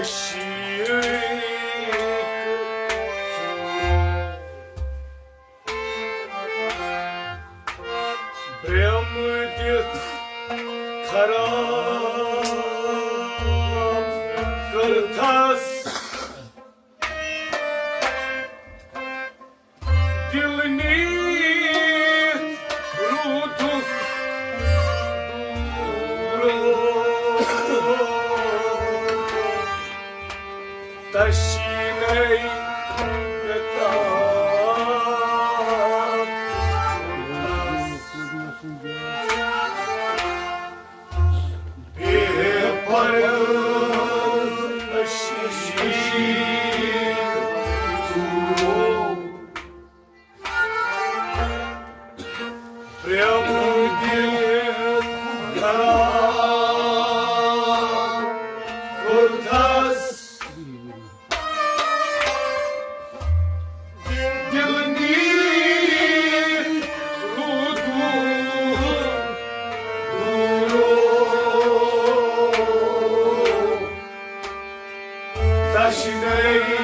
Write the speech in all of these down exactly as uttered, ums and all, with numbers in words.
شیٖرِتھ برٛیم دِتھ خراب کٔرتھس۔ دِل نِتھ روٗدُس دوٗرو۔ تشیٖنے مےٚ تام۔ بے پردٕ شیٖشہٕ ژوٗرو۔ پرٛٮ۪م دِتھ خراب کوٚرتھس۔ دِل نِتھ روٗدُس دوٗرو۔ تشنٲیی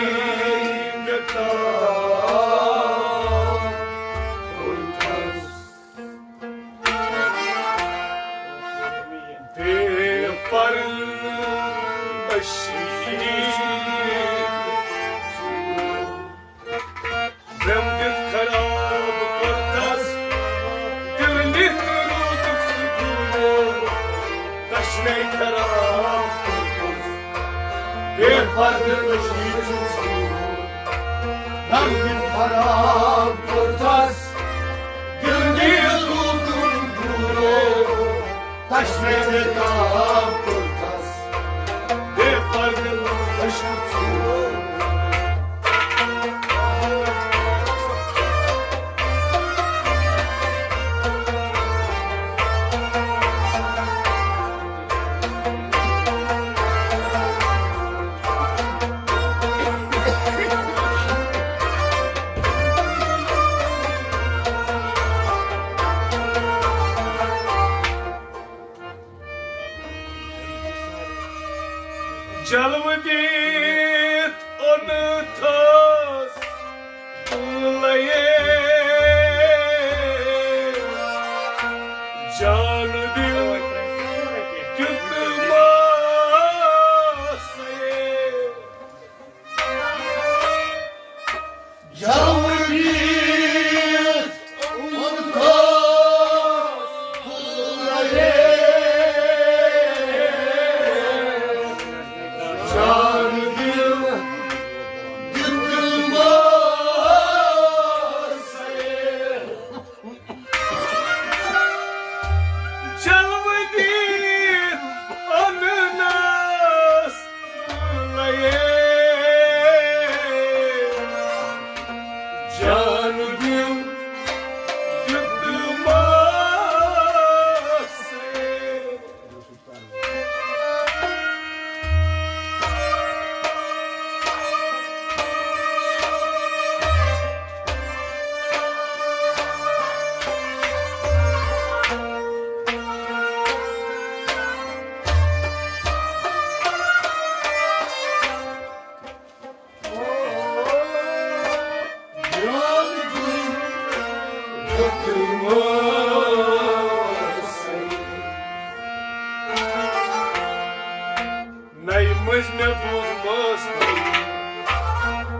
مےٚ تام کوٚرتھس۔ بے پردٕ شیٖشہٕ۔ غم دِتھ خراب کوٚرتھس، دِل نِتھ روٗدُس دوٗرو۔ تشنے خراب کوٚرتھس، بے پردٕ شیٖشہٕ۔ غم دِتھ خراب کوٚرتھس، دِل نِتھ روٗدُس دوٗرو۔ تشنے خراب کوٚرتھس، بے پردٕ شیٖشہٕ ژوٗرو۔ جلوٕ دِتھ اوٚنتھس بُلٲیِتھ۔ جان دِل دیُتمس۔ جلوٕ دِتھ اوٚنتھس بُلٲیِتھ۔ جان دِل دیُتمس۔ جلوٕ دِتھ اوٚننس بُلٲیِتھ۔ جان دِل دیُتمس۔ نَیہِ مٔنٛزۍ مےٚ بوٗزمٕژ،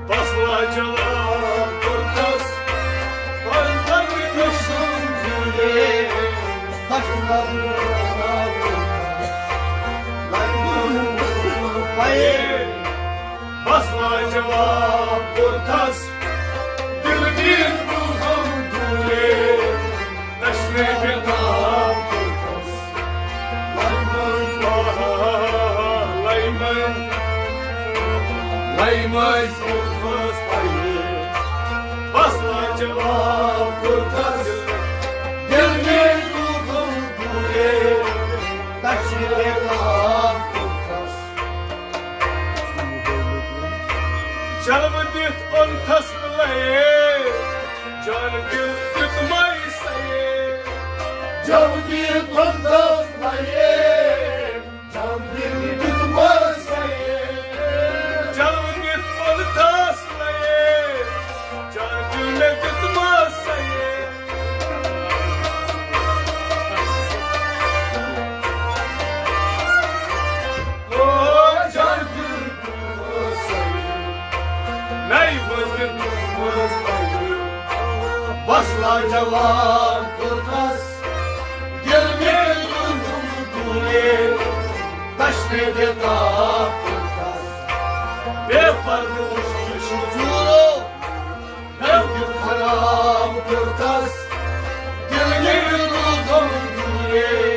بس لاجواب کوٚرتھس، پنٛداہ قٕسم دِلے۔ بس لاجواب کوٚرتھس، دِل دِتھ بوٗزُم دوٗرے۔ تشنے بے تاب کوٚرتھس۔ لَیہِ منٛز، لَیہِ منٛز، لَیہِ منٛز کوٚرمَس پَیہِ۔ بس لاجواب کوٚرتھس۔ دِل مےٚ دوٗرُم دوٗرے۔ تشنے بے تاب کوٚرتھس۔ جلوٕ دِتھ اوٚنتھس بُلٲیِتھ، جان دِل دیُتمَے سَیے۔ جلوٕ دِتھ اوٚنتھس بُلٲیِتھ، جان دِل دیُتمَے سَیے۔ جوان کوٚرتھس، دِل میون روٗد دوٗرے، تشنہٕ بے تاب کوٚرتھس، بے پردٕ عشق ژوٗرو، مےٚ یہِ خراب کوٚرتھس، دِل میون روٗد دوٗرے،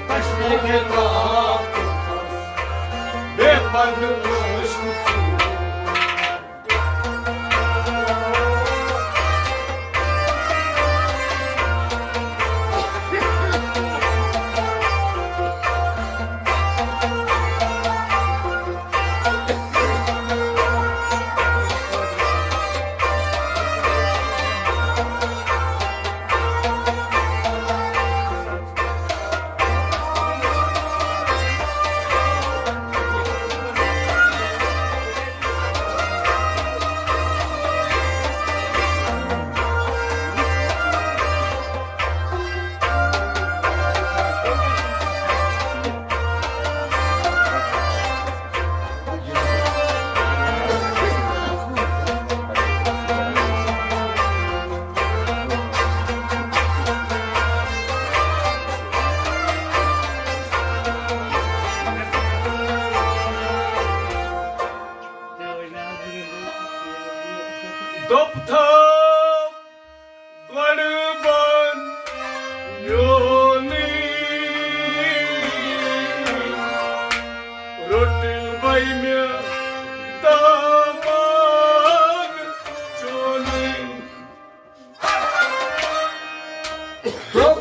تشنہٕ بے تاب کوٚرتھس، بے پردٕ عشق ژوٗرو۔ دوٚپ تھاو گۄڈٕ بَن میونٕے، روٚٹ بَے مےٚ دامان چونٕے۔ دوٚپ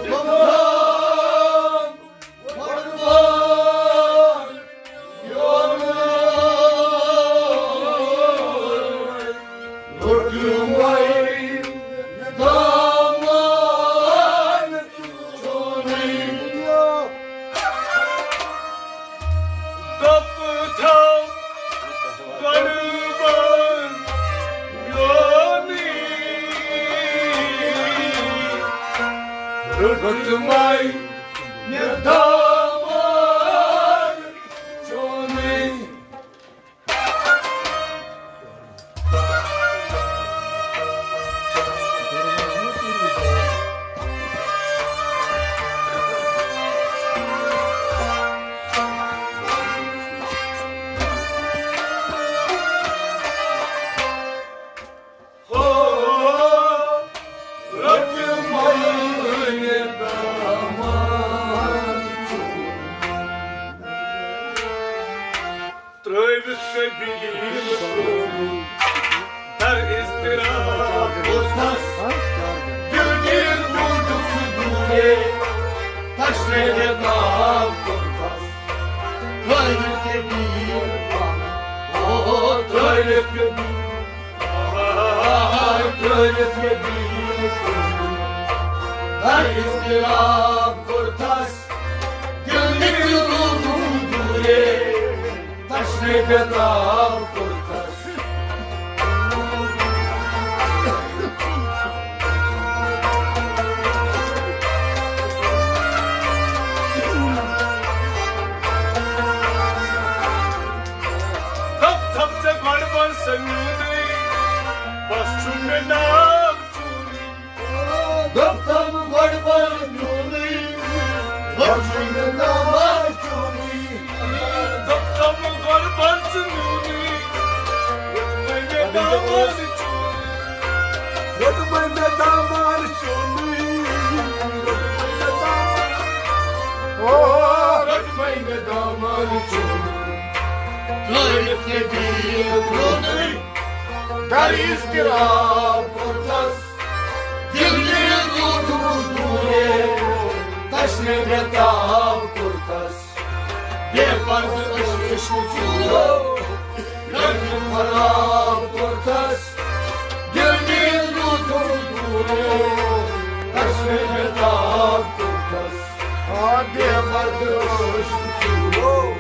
تھاو روٚٹ مَے مےٚ دامان چونٕے۔ ترٲوِتھ شبیٖر در اضطراب کوٚرتھس، دلگیر روٗدُکھ دوٗرے، تشنہٕ بے تاب کوٚرتھس۔ ترٲوِتھ شبیٖر، او، ترٲوِتھ شبیٖر، آ، ترٲوِتھ شبیٖر، در اضطراب کوٚرتھس۔ دل نِکھ روٗدُم دوٗرے، تشنہٕ بے تاب کوٚرتھس۔ دوٚپ تھَم ژےٚ گۄڈٕ بَن سا میونٕے، بَس چھُم مےٚ ناو چونٕے۔ دوٚپتم گۄڈٕ بَن میونٕے، بَس چھُم مےٚ ناو چونٕے۔ دوٚپتم گۄڈٕ بَن ژٕ میونٕے، روٚٹمَے مےٚ دامان چونٕے۔ روٚٹمَے مےٚ دامان چونٕے۔ او، روٚٹمَے مےٚ دامان چونٕے۔ ترٲوِتھ مےٚ بیٖر روٚنٕے۔ در اضطراب کوٚرتھس، دل نِکھ روٗدُم دوٗرے، تشنہٕ بے تاب کوٚرتھس۔ بے پردٕ عشق ژوٗرو، گردِ خراب کوٚرتھس۔ دل نِکھ روٗدُم دوٗرے، تشنہٕ بے تاب کوٚرتھس۔ آ، بے پردٕ عشق ژوٗرو۔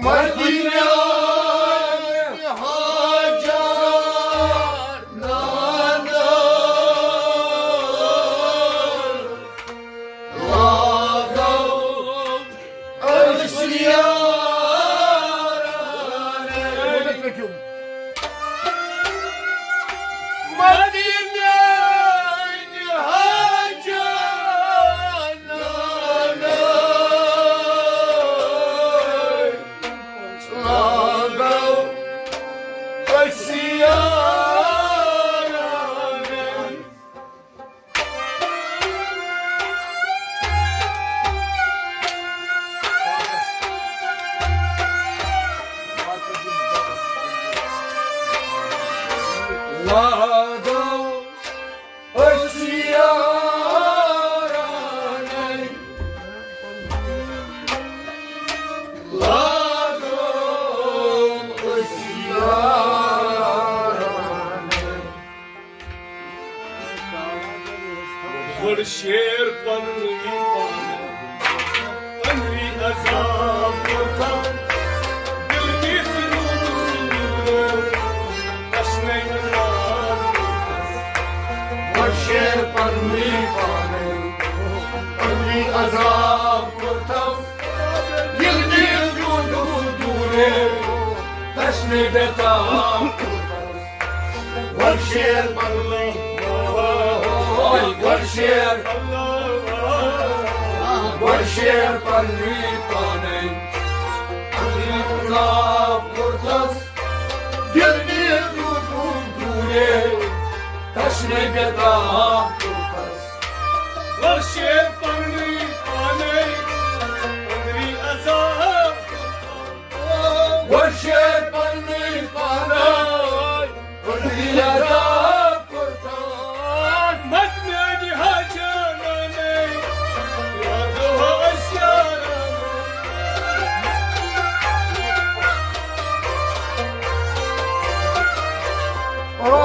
مدینہ حاجہ نانا لاگو أسۍ یارانٕے۔ مدینہ حاجہ نانا لاگو أسۍ یارانٕے۔ لاگو أسۍ یارانٕے، لاگو أسۍ یارانٕے۔ گۄڈٕ شیر پننُے پان، أنٛدری عذاب کوٚرتھم، دِل کِس روٗدُس نیوٗر، تشنَے عذاب کوٚرتھس۔ گۄڈٕ شیر پننُے پان، أنٛدری عذاب کوٚرتھم، دِل کِس روٗدُس دوٗرے، تشنَے بے تاب کوٚرتھس۔ گۄڈٕ شیر پننُے، گۄڈٕ شیر، گۄڈٕ شیر پننُے پانے۔ عذاب کوٚرتھس، دِل نیٖر روٗدُم دوٗرے، تشنَے بے تاب کوٚرتھس۔ گۄڈٕ شیر پننُے پانے، أنٛدری عذاب کوٚرتھس۔ گۄڈٕ شیر پننُے پانے، أنٛدری عذاب کوٚرتھس۔ مت میانہِ حاجانانٕے، لاگو أسۍ یارانٕے۔ او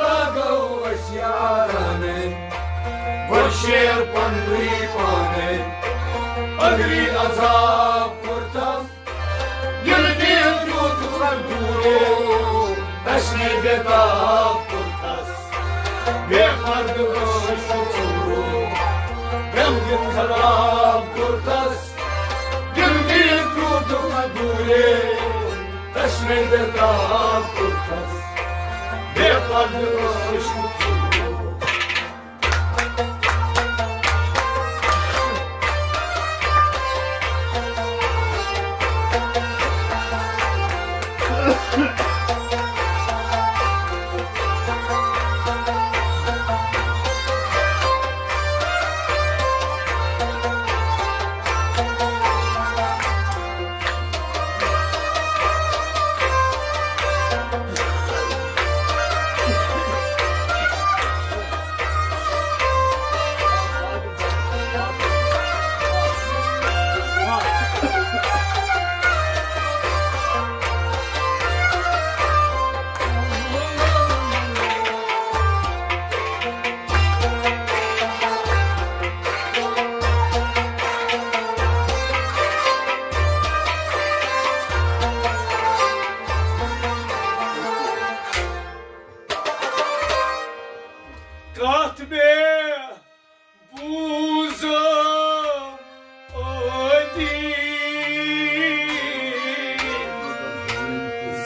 لاگو أسۍ یارانٕے۔ گۄڈٕ شیر پننُے پانے، أنٛدری عذاب کوٚرتھس۔ دِل دِل دیُت ژٕ دوٗرو، تشنَے بے تاب کوٚرتھس۔ بے پردٕ عٲش ژوٗرو، غم دِتھ خراب کوٚرتھس۔ دِل دِل دیُت ژٕ دوٗرے، تشنَے بے تاب کوٚرتھس۔ بے پردٕ عٲش ژوٗرو۔ کتھ مےٚ بوٗزُم ٲدی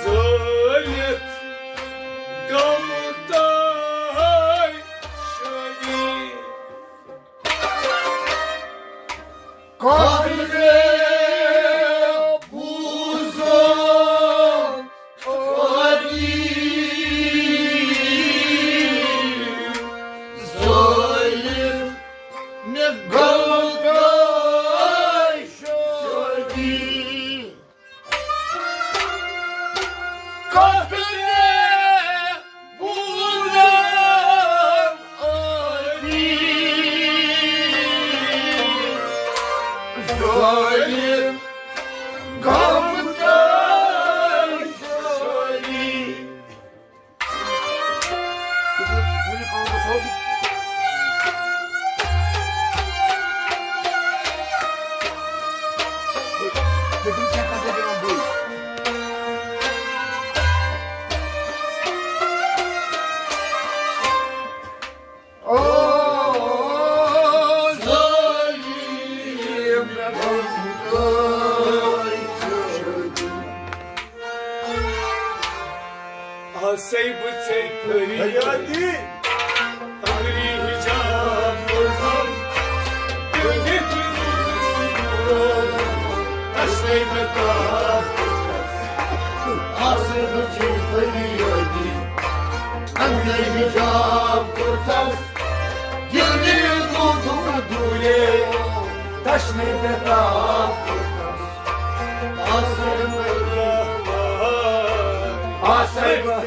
زٲلِتھ غم تہٕ شٲدی۔ کتھ مےٚ بوٗزُم ٲدی زٲلِتھ مےٚ غم تہٕ شٲدی۔ کتھ مےٚ بوٗزُم ٲدی زٲلِتھ غم تہٕ شٲدی۔ آسے بہٕ ژےٚ فریادی، اندری حجاب کوٚرتھم، دِل دِتھ روٗدُس دور، تشنے مےٚ تاپھ کوٚرتھس۔ آسے بہٕ ژےٚ فریادی، اندری حجاب کوٚرتھس، دِل دِتھ روٗدُم دوٗرے، تشنے مےٚ تاپھ کوٚرتھس۔ آسے بہٕ، آسے بہٕ،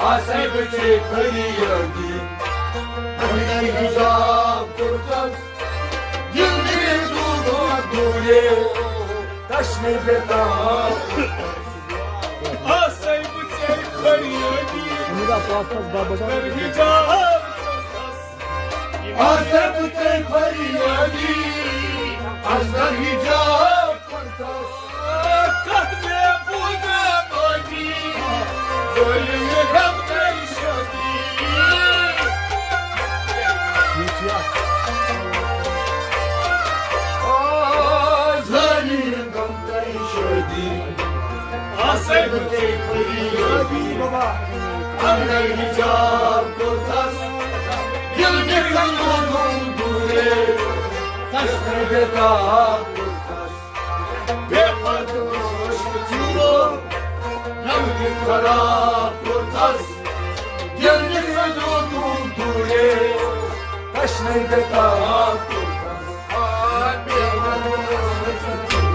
آسے بہٕ ژےٚ فریادی۔ اندر حجاب کوٚرتھس، دِل دِتھ روٗدُم دوٗرے، تشنے مےٚ تاپھ کوٚرتھس۔ آسے بہٕ ژےٚ فریادی۔ اندر حجاب کوٚرتھس۔ آسے بہٕ ژےٚ فریادی، اندر حجاب کوٚرتھس۔ کتھ مےٚ بوٗزا باقی، ظٲلِم رب کَرِ شٲدی۔ آ، ظٲلِم رب کَرِ شٲدی۔ آسے بہٕ ژےٚ فریادی، اندر حجاب کوٚرتھس، دِل گژھن روزُن دوٗرے، تشنے بے تاب کوٚرتھس۔ بے پردٕ عٲشق ژوٗرو، رنٛگ خراب کوٚرتھس، دِل گژھن روزُن دوٗرے، تشنے بے تاب کوٚرتھس۔ آ، بے پردٕ عٲشق ژوٗرو۔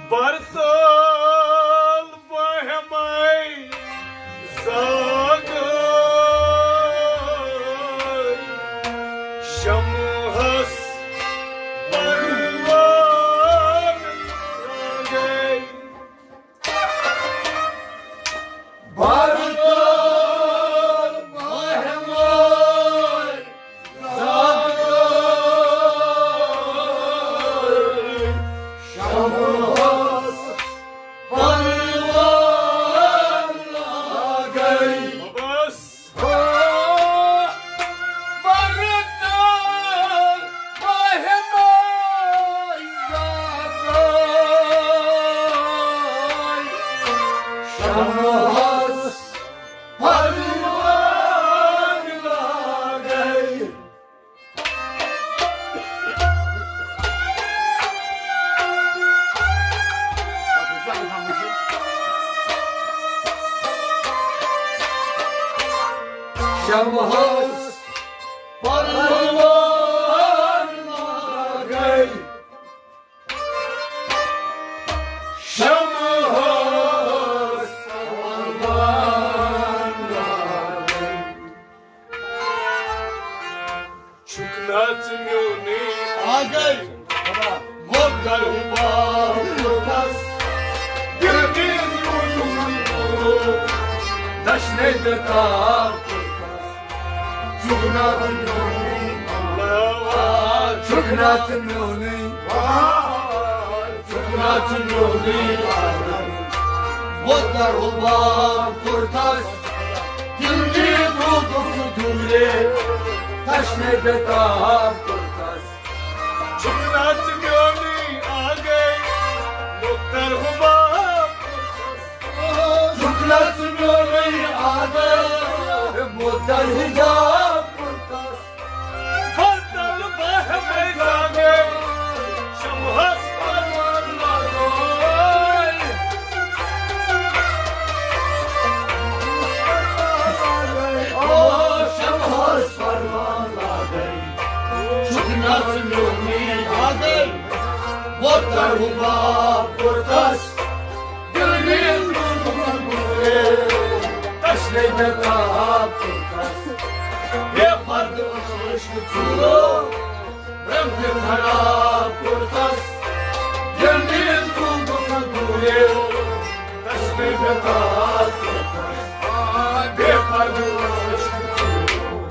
برتل بہمے زاگے، شمہس پروان زاگے۔ برتل بہمے زاگے، شمہس پروان لاگے۔ بس۔ برتل بہمے زاگے، شمہس پروان لاگے۔ شمہس پروان لاگے۔ شمہس پروان لاگے۔ چھُکھ نہ ژٕ میونُے آگے۔ مۄکدر ہُہ باو کوٚرتھس، دِل دِل روٗدُم دوٗر، دشنے بے تاب کوٚرتھس۔ چھُکھ نہ ژٕ میونُے، چھُکھ نہ ژٕ میونُے، چھُکھ نہ ژٕ میونُے آگے۔ مۄکدر ہُہ باو کوٚرتھس، دِل دِتھ روٗدُس دوٗرے، تشنے بے تاب کوٚرتھس۔ چھُکھ نہ ژٕ میونُے آگے، مۄکدر ہُہ باو کوٚرتھس۔ چھُکھ نہ ژٕ میونُے آگے، مۄکدر ہُہ باو کوٚرتھس۔ برتل بہمے زاگے، حباب کوٚرتس، دِل نیٖل کوٚرمُت گُلے، تشنے بے تاب کوٚرتس، بے پردٕ عشق ژوٗرو، رنٛگ خراب کوٚرتس، دِل نیٖل کوٚرمُت گُلے، تشنے بے تاب کوٚرتس، بے پردٕ عشق ژوٗرو۔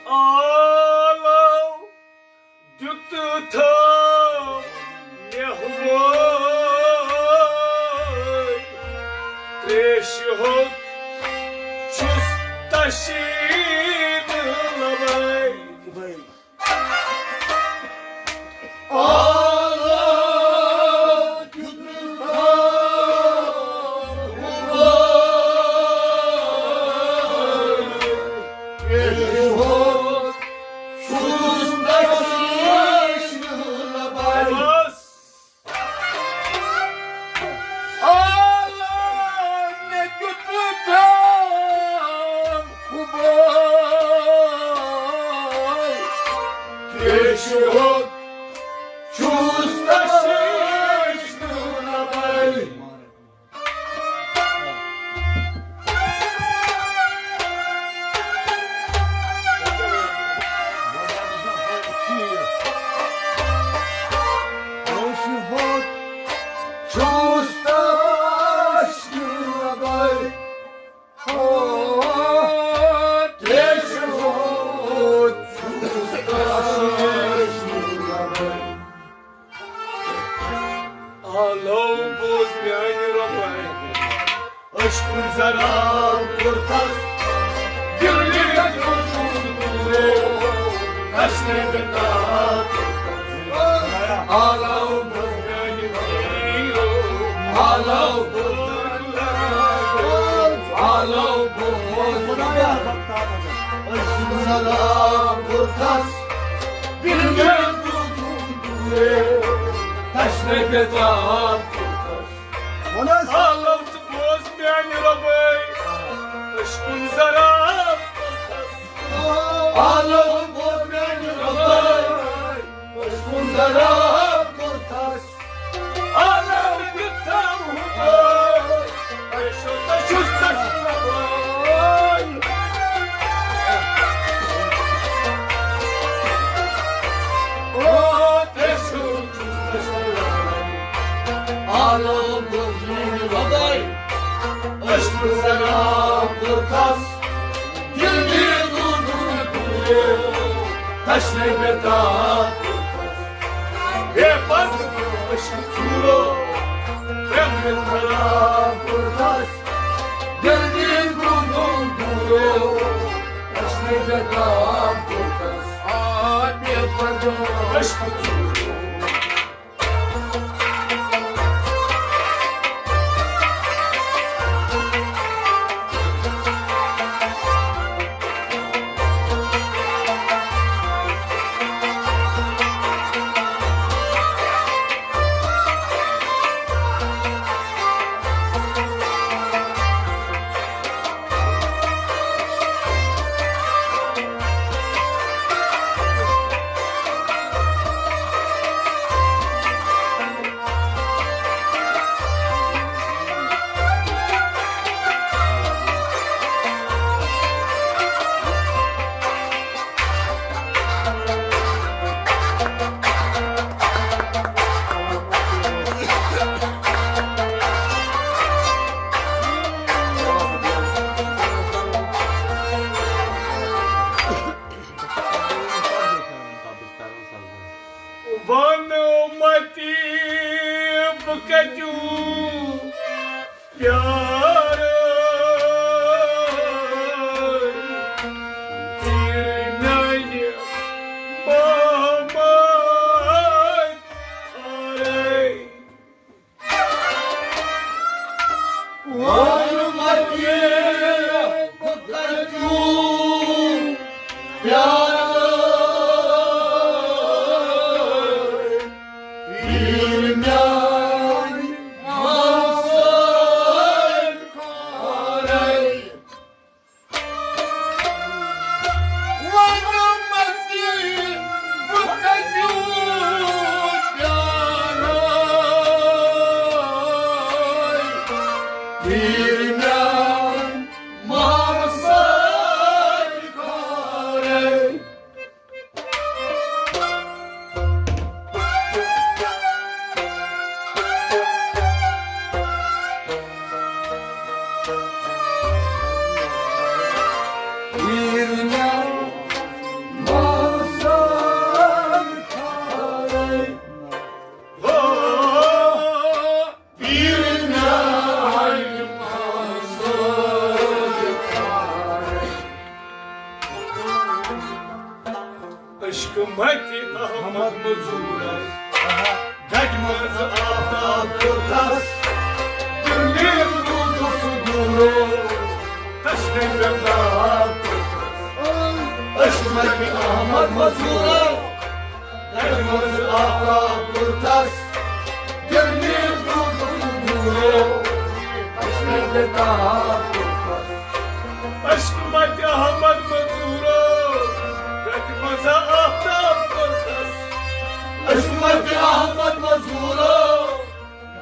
آلو دیُت تھٲو مےٚ ہُمے تریشہِ ہوٚت چھُس تشیٖد لبے۔ آلو بوز میانہِ رۄبے، عشقُن ذرا کوٚرتس، دِل نِگہٕ کوٚرمُت دوٗرو، کشنے بے تاب کوٚرتس۔ آلو بوز میانہِ رۄبے، آلو بوز، آلو بوز، عشقُن ذرا کوٚرتس، دِل نِگہٕ کوٚرمُت دوٗرو، کشنے بے تاب کوٚرتس۔ وَن حظ۔ آلو ژٕ بوز میانہِ رۄبے، عشقُن ذرا کوٚرتس۔ آلو بوز میانہِ رۄبے، عشقُن ذرا کوٚرتس۔ آلو دیُت تھاو ہُمے، عشق تشُس تشُس لبے۔ آلو بوز میانہِ رۄبے، عشقُن ذرا کوٚرتس، دِل نِگہٕ کوٚرمُت دوٗرو، تشنے بے تاب کوٚرتس۔ بے پردٕ عشق ژوٗرو، رنٛگ خراب کوٚرتس، دِل نِگہٕ کوٚرمُت دوٗرو، تشنے بے تاب کوٚرتس۔ آ، بے پردٕ عشق ژوٗرو۔ کتیو پیار تیر میانہِ محمد خارے۔ وَن مَتہِ بہٕ کَتہِ پیارٕ پیٖر میٛانہِ مقصد خارے۔ وَن مَتہِ بہٕ کَتہِ پیارٕ پیٖر میٛانہِ مقصد خارے۔ عشق متہِ احمد مزورس، گجہِ منٛز آفتاب کوٚرتس، دِلہِ روٗدُس دوٗرو، تشنہٕ مےٚ تاب کوٚرتس۔ عشق متہِ احمد مزورس، گجہِ منٛز آفتاب کوٚرتس، دِلہِ روٗدُس دوٗرو، تشنہٕ مےٚ تاب کوٚرتس۔ عشق متہِ احمد مزورو، گجہِ منٛز آفتاب کوٚرتس۔ عشق متہِ احمد مزورو،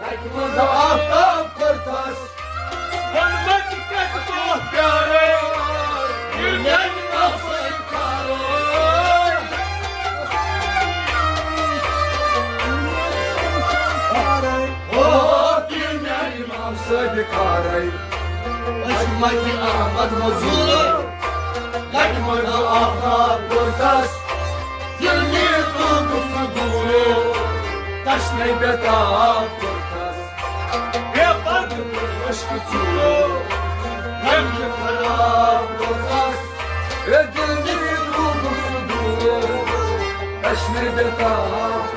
گجہِ منٛز آفتاب کوٚرتس۔ وَن متہِ کَتہِ پیارے، ییٚلہِ میٛانہِ نفسہٕ خارے۔ او، ییٚلہِ میٛانہِ نفسہٕ خارے۔ عشق متہِ احمد مزورو، گجہِ منٛز آفتاب کوٚرتس، دِلہِ روٗدُس دوٗرو، تشنہٕ مےٚ تاب کوٚرتس۔ بے پرد عشق ژوٗرو، غم خراب کوٚرتس، اے دِلہِ روٗدُس دوٗرو، تشنہٕ مےٚ تاب